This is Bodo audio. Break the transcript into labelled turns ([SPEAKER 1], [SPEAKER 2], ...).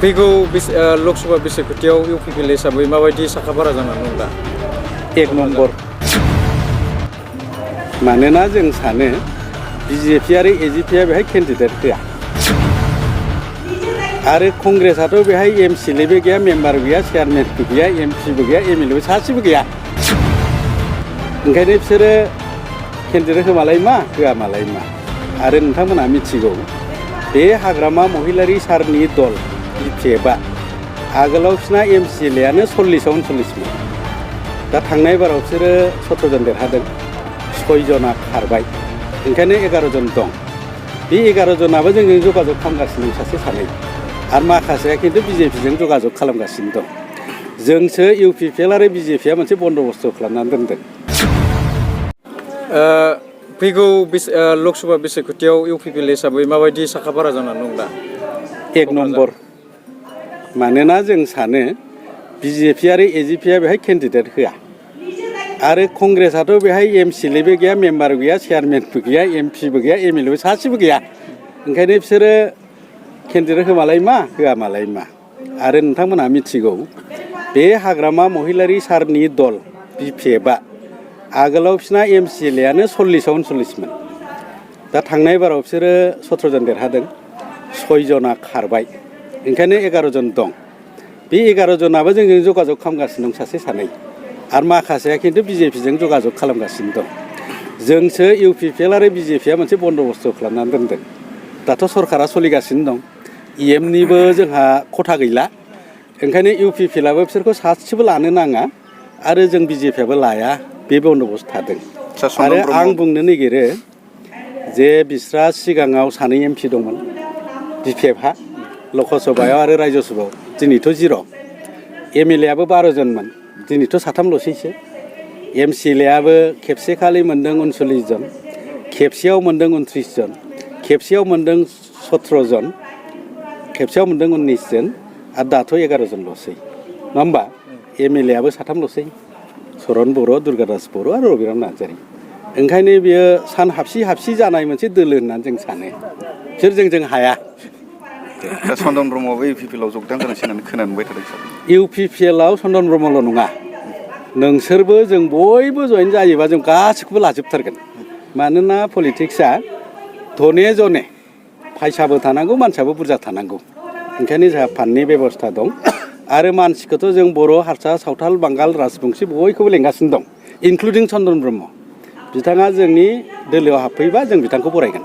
[SPEAKER 1] फैगौ लकसभा बिसायख'थियाव इउपिपिएल हिसाबै माबायदि साखाफारा जानानै दं दा?
[SPEAKER 2] 1 नम्बर। मानोना जों सानो बिजेपि आरो एजिपिआ बेहाय केन्डिडेट होआ आरो कंग्रेसआथ' बेहाय एमसिएलएबो गैया, मेम्बार गैया, चेयारमेनबो गैया, एमपिबो गैया, एमएलएबो सासेबो गैया। ओंखायनो बिसोरो केन्डिडेट होमालाय मा होआ मालाय मा। आरो नोंथांमोनहा मिथिगौ बे हाग्रामा महिलारि सारनि दल बिपिएफआ आगोलाव बिसिना एमसिएलएआनो 40-39मोन। दा थांनाय बाराव बिसोरो 17 जन देरहादों, 6 जना खारबाय, ओंखायनो 11 जन दं। बे 11 जनाबो जोंजों जगाजग खालामगासिनो दं सासे सानै, आरो माखासेया खिन्थु बिजेपिजों जगाजग खालामगासिनो दं। जोंसो इउपिपिएल आरो बिजेपिआ मोनसे बन्द'बस्त खालामनानै दोनदों।
[SPEAKER 1] फैगौ लकसभा बिसायख'थियाव इउपिपिएल हिसाबै माबायदि साखाफारा जानानै दं दा?
[SPEAKER 2] 1 नम्बर। मानोना जों सानो बिजेपि आरो एजिपिआ बेहाय केन्डिडेट होआ आरो कंग्रेसआथ' बेहाय एमसिएलएबो गैया, मेम्बार गैया, चेयारमेनबो गैया, एमपिबो गैया, एमएलएबो सासेबो गैया। ओंखायनो बिसोरो केन्डिडेट होमालाय मा होआ मालाय मा। आरो नोंथांमोनहा मिथिगौ बे हाग्रामा महिलारि सारनि दल बिपिएफआ आगोलाव बिसिना एमसिएलएआनो 40-39मोन। दा थांनाय बाराव बिसोरो 17 जन देरहादों, 6 जना खारबाय, ओंखायनो 11 जन दं। बे 11 जनाबो जोंजों जगाजग खालामगासिनो दं सासे सानै, आरो माखासेया खिन्थु बिजेपिजों जगाजग खालामगासिनो दं। जोंसो इउपिपिएल आरो बिजेपिआ मोनसे बन्द'बस्त खालामनानै दोनदों। दाथ' सरकारा सोलिगासिनो दं, इएमनिबो जोंहा खथा गैला, ओंखायनो इउपिपिएलआबो बिसोरखौ सासेबो लानो नाङा आरो जों बिजेपिआबो लाया, बे बन्द'बस्त थादों। आरो आं बुंनो नागिरो जे बिस्रा सिगाङाव सानै एमपि दंमोन बिपिएफहा, लकसभायाव आरो रायजसभायाव, दिनैथ' 0। एमएलएआबो 12 जनमोन, दिनैथ' 3ल'सैसो। एमसिएलएआबो खेबसे खालि मोनदों 39 जन, खेबसेयाव मोनदों 29 जन, खेबसेयाव मोनदों 17 जन, खेबसेयाव मोनदों 19 जन, आरो दाथ' 11 जनल'सै, नङा होमबा? एमएलएआबो 3ल'सै, चरन बर', दुर्गादास बर' आरो रबिराम नार्जारि। ओंखायनो बियो सान हाबसि जानाय मोनसे दोलो होननानै जों सानो। बिसोर जों हाया।
[SPEAKER 3] दा चन्दन ब्रह्मआबो इउपिपिएलआव जगदान जानोसै होननानै खोनानो मोनबाय थादों सार।
[SPEAKER 2] इउपिपिएलआव चन्दन ब्रह्मल' नङा, नोंसोरबो जों बयबो जइन जायोबा जों गासिखौबो लाजोबथारगोन। मानोना पलिटिक्सआ धने जने, फायसाबो थानांगौ, मानसियाबो बुरजा थानांगौ। ओंखायनो जोंहा फान्डनि बेबस्था दं आरो मानसिखौथ' जों बर', हारसा, सावथाल, बांगाल, राजबंसि बयखौबो लेंगासिनो दं, इनक्लुडिं चन्दन ब्रह्म। बिथाङा जोंनि दोलोआव हाबफैबा जों बिथांखौ बरायगोन।